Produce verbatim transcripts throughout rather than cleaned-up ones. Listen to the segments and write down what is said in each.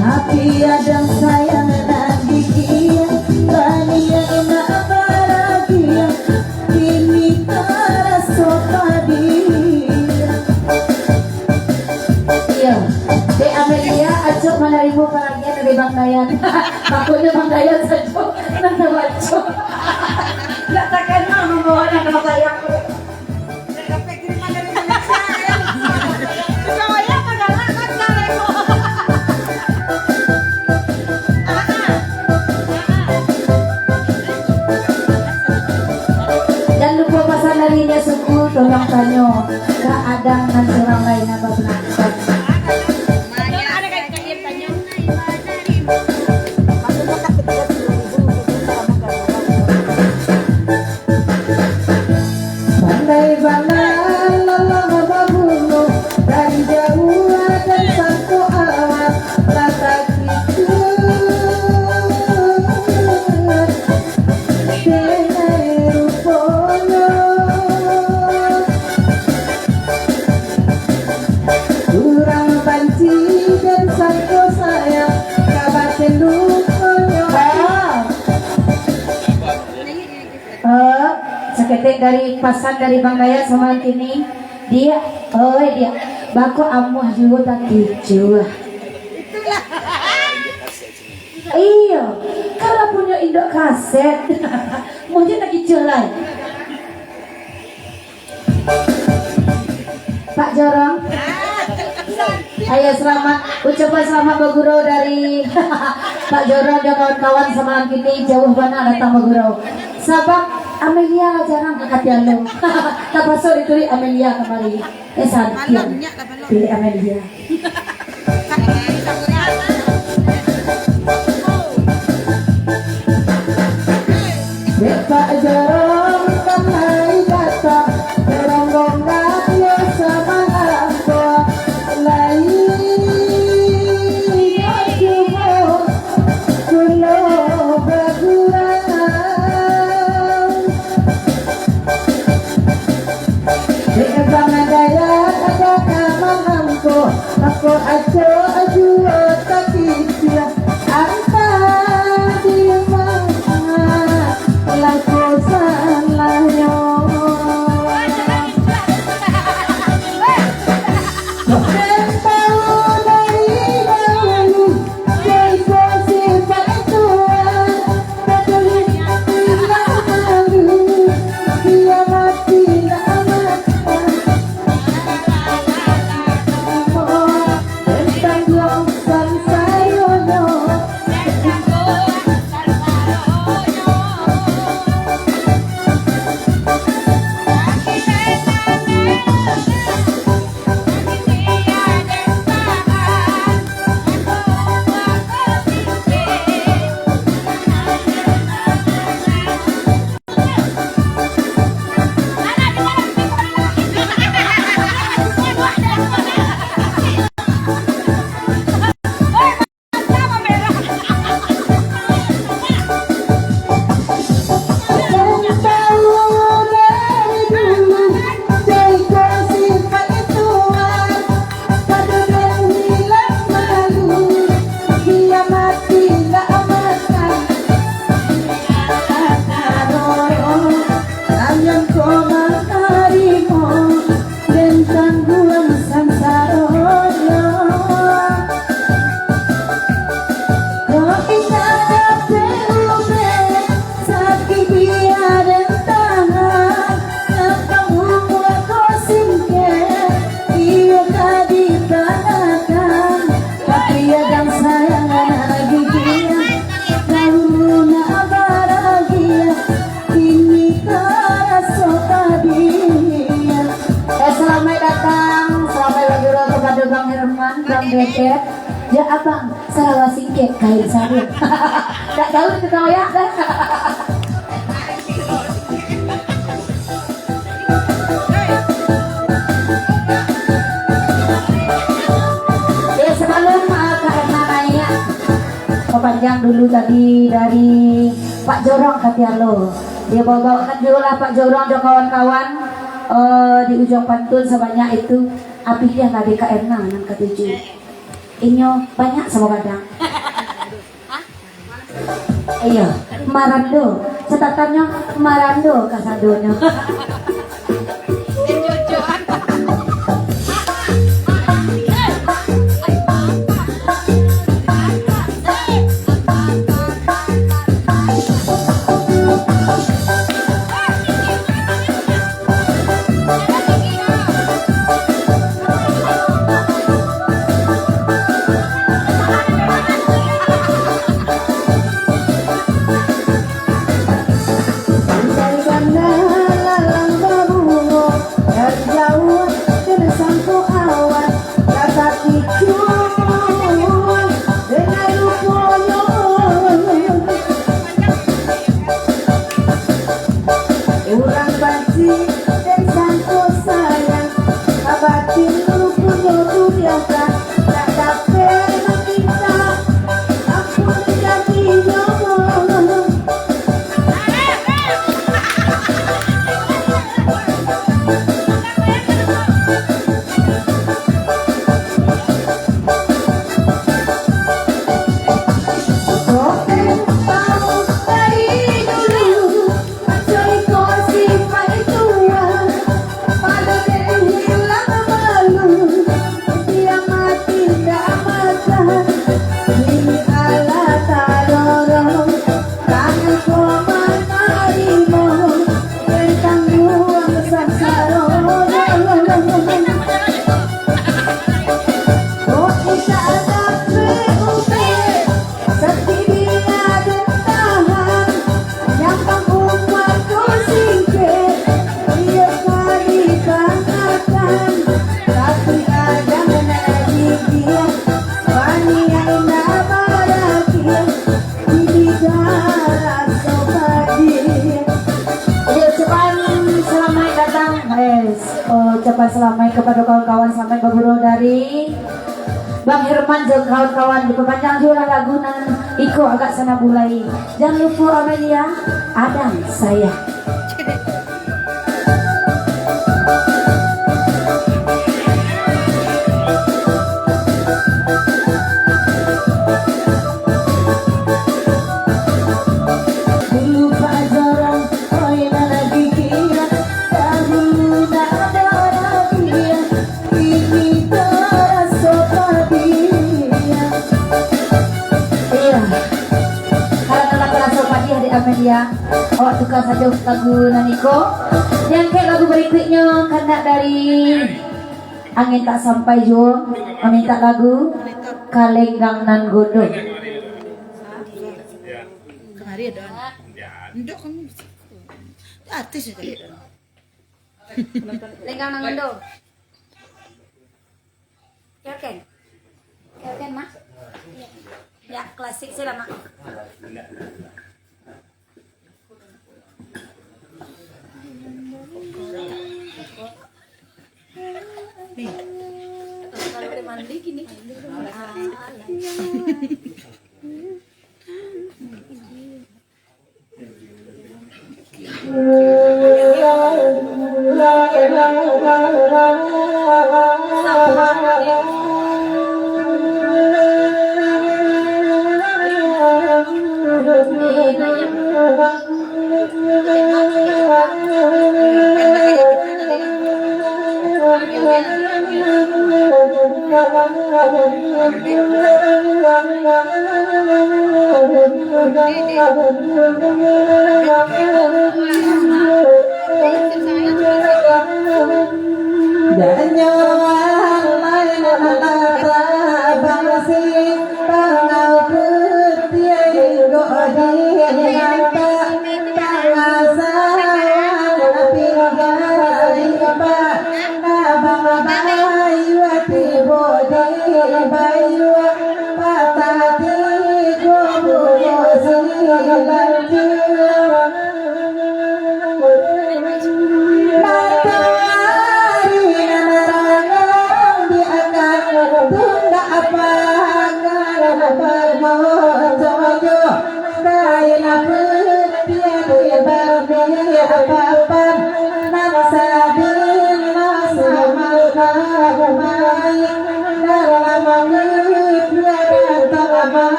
Tapi adang sayang nan dikian, banian nak baragian, kini taraso padian. Iyo, Dek Amelia acok manarimo paragian dari Bang Dayan. Takutnyo Bang Dayan sajo nan tabaco. Ndak takana mambawa nan sayang. Jan lupo pasan dari inyo suku, tolong tanyo ka adang nan surang lain nan babalanja. Pandai bana lalang babunuh, dari jauah dan sangko awak lah takicuah. Denai ruponyo urang banci dan sangko sayang ka batin ruponyo. Eh, saketek dari pasan dari Bang Dayat samalam kini. Diak, oi Diak, bako amuah juo takicuah. Iyo, kalau punyo indok kaset, muah juo takicuah lai. Pak Jorong. Ayo, selamat. Ucapan selamat bagurau dari Pak Jorong jo kawan-kawan samalam kini jauah bana datang bagurau. Sabab Amelia lah jarang ka Katialo. Tapaso dituruik Amelia kamari. Eh, santiang. Pilih Amelia. Dek Pak Jorong kan lai datang, rombongan yo samalam ko, lai bajumo pulo bagurau. Dek Bang Dayat ado ka mangangko, mako acok juo takicuah, antah di ma laku salahnyo. Den tau dari daulu, Jaiko sifat tuan, tapi indak malu, iyo mati nak makan. Tantang sansaronyo. Ayam ko manarimo, den tangguang sansaronyo. Kok indak dapek ubek, sakik biak den tahan, nan pangumuah ko singkek, iyo ka dipanakan, tapi adang sayang anak gigian, dahulu nak baragian. Kini taraso padian. Eh, salamaik datang, salamaik bagurau kapado Bang Herman, Bang Deket. Ya, Abang, salawa singkek, kain sarung. Ndak tahu itu kau, ya? Dulu tadi dari Pak Jorong Katialo. Dia bawa-bawakan juo lah Pak Jorong jo kawan-kawan, eh, di ujuang pantun sabanyak itu. Abih dia lah D K M nah, nan katujuh. Inyo banyak samo gadang. Iyo, marando. Catatannyo, marando kasadonyo. Urang banci den sangko sayang, ka batin punyo tu biasa, dak dapek maminta ampun jadinyo. Iyo, ucapan salamaik datang. Eh, oh, ucapan salamaik kapado kawan-kawan, salamaik baguru dari Bang Herman jo kawan-kawan. Dipapanjang juo lah lagu nan iko agak sanabulai. Jan lupo Amelia, Adang Sayang. Iyo. Karano lah taraso padiah dek Amelia, awak tuka sajo lagu nan iko. Diangkek lagu barikuiknyo, kandak dari Angin Tak Sampai juo, mamintak lagu Kalenggang Nan Gondo. Kamari ado anak. Ndok kamu. Artis je kali ado anak. Lenggang Nan Gondo. Kelken. Kelken, Mak. Ya, klasik sih lah, Mak. Kalau udah mandi gini. Ah, ya.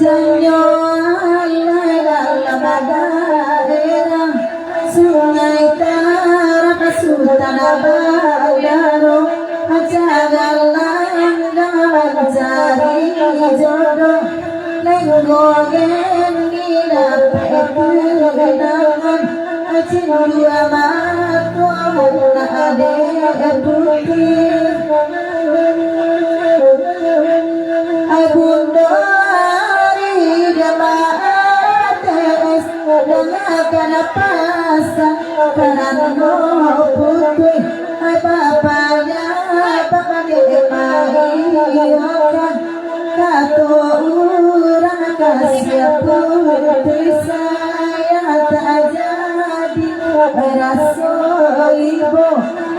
Janyo alai dalam daerah Sungai Tarap Sutan Abang Daro, ajaran langgang mancari jodoh. Lenggo geni dapek tunangan, cindua mato anak dek putih. Bundo ari jamaah A T S, dangakan pasan karano putuih. Bapak ya, bapak dek maiyokan. Kato urang kasiah putuih, sayang tak jadi raso ibo,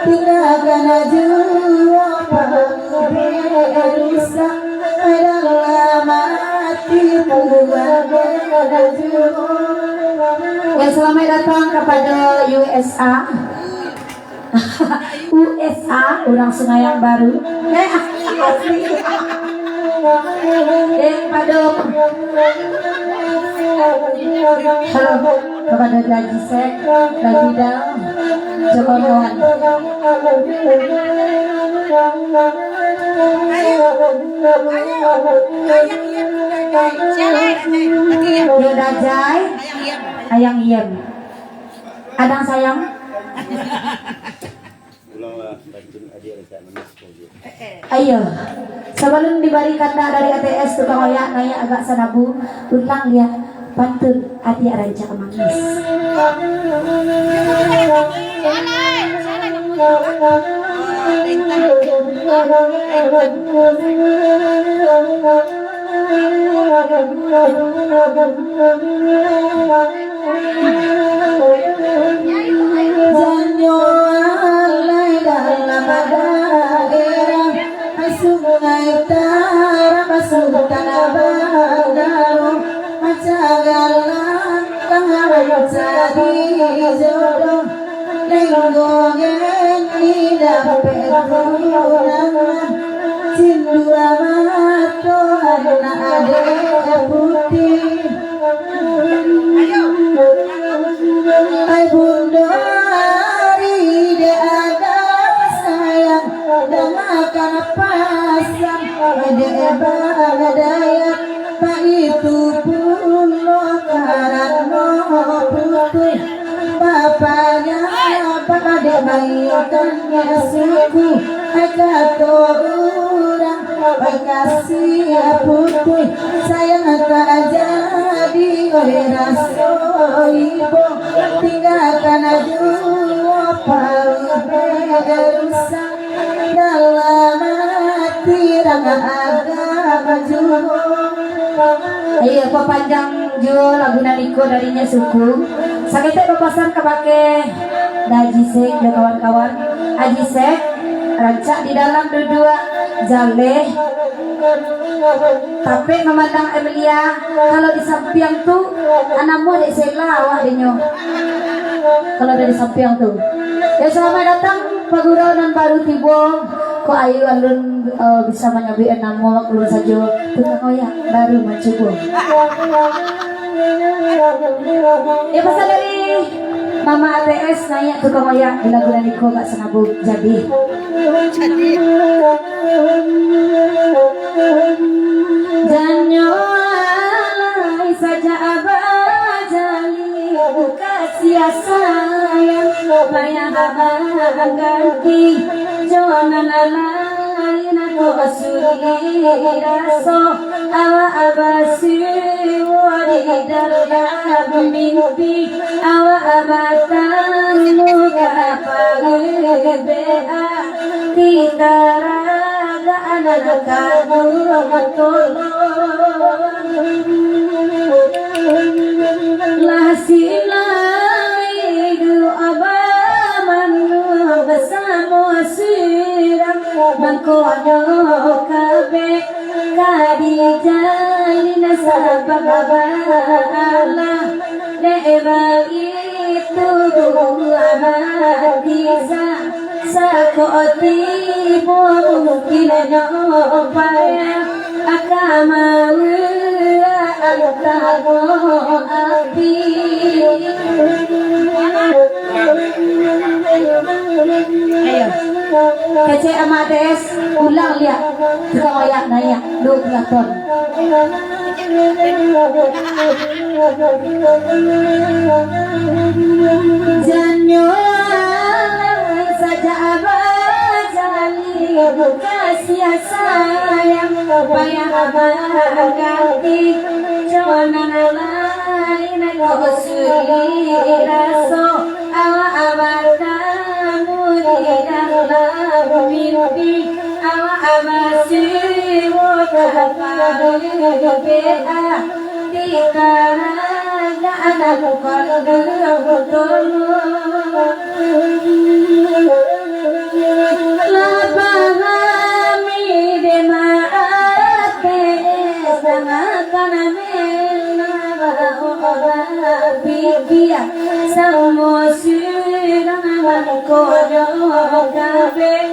tinggakan juo panggung rusak dalam ati pulang juo. Ya, selamat datang kepada U S A. U S A, urang Sungai Yang Baru. Eh, asli. Eh, pado. Halo, kepada Daji Sek, Daji Dal, jo kawan-kawan. Yo, Dajai, Ayang Iem. Adang sayang. Ulanglah pantun Adiak Rancak Mangis. Iyo, sabalun dibari kandak dari A T S tukang oyak naiak agak sanabu, ulang liak pantun Adiak Rancak Mangis. Janyo alai dalam daerah Sungai Tarap Sutan Abang Daro, ajaran langgang mancari jodoh. Lenggo geni dapek tunangan, cindua mato anak dek putih. Bundo ari dek Abang sayang, dangakan pasan dek Abang Dayang, baitu pulo karano putuih. Bapaknyo, bapak dek maiyokan suku, kato urang kasiah putuih, sayang tak jadi, oi, raso ibo, tinggakan juo panggung rusak dalam ati rang agak juo. Iyo, papanjang juo lagu nan iko dari nyo suku. Saketek bapasan kabake Haji Sek jo kawan-kawan. Haji Sek, rancak di dalam duduak jaleh, tapek mamandang Amelia. Kalau di sampiang tu, namo dek Sela awak dinyo. Kalau dari sampiang tu. Ya, selamat datang pagurau nan baru tibo. Kok ayu alun, eh, bisa manyabuik namo, ulun sajo tukang oyak baru mancubo. Ya, pasal dari Mama A T S naiak tukang oyak di lagu nan iko gak sanabu. Jadi. Janyo alai sajak bajali, kasiah sayang payah ganti, jo nan lain ko sudi raso. Awak basuo di dalam mimpi, awak batamu ka paruik bea, tingga raga anak kaduo tolong. Lah sinari Kono kabeh ka dijalin sabab Allah. Dek baitu abadi sa-, sakoti mungkin nyo payah ka maulah antaro api. Ayo. Kecek Amak D S, ulang liak. Tukang oyak naiak, duo puluah ton. Janyo sajak bajali, kasih sayang payah baganti. Cuman lain ko sulik raso, awak batamu di dalam mimpi. Awak basiwo ka paruik bea, di karajaan anak kandung dulu. Lah pahami dek maate, sangakan mena baolah pikia, samo surang mangkono kabeh.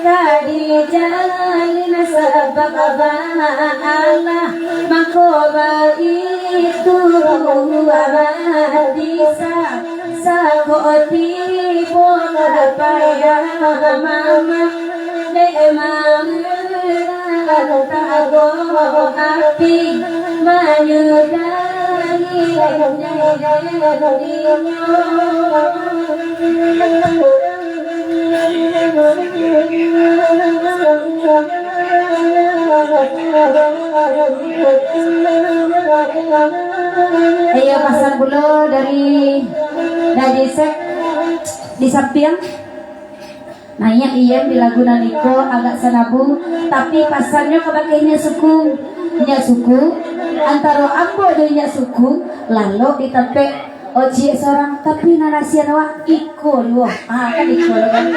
Ka dijalin sabab Allah, mako baitu abadi sa-, sakoti bo ka payah mama, dek maulah antaro api, manyudahi dinyo. Iyo, pasan pulo dari Dadi Sek di sampiang. Naiak Ian di lagu nan iko agak sanabu, tapi pasannyo kabake inyo suku. Inyo suku, antaro ambo jo inyo suku, lalok di tampek Ojek sorang, tapi nan asian awak iko juo. Ah, kan iko lo kan.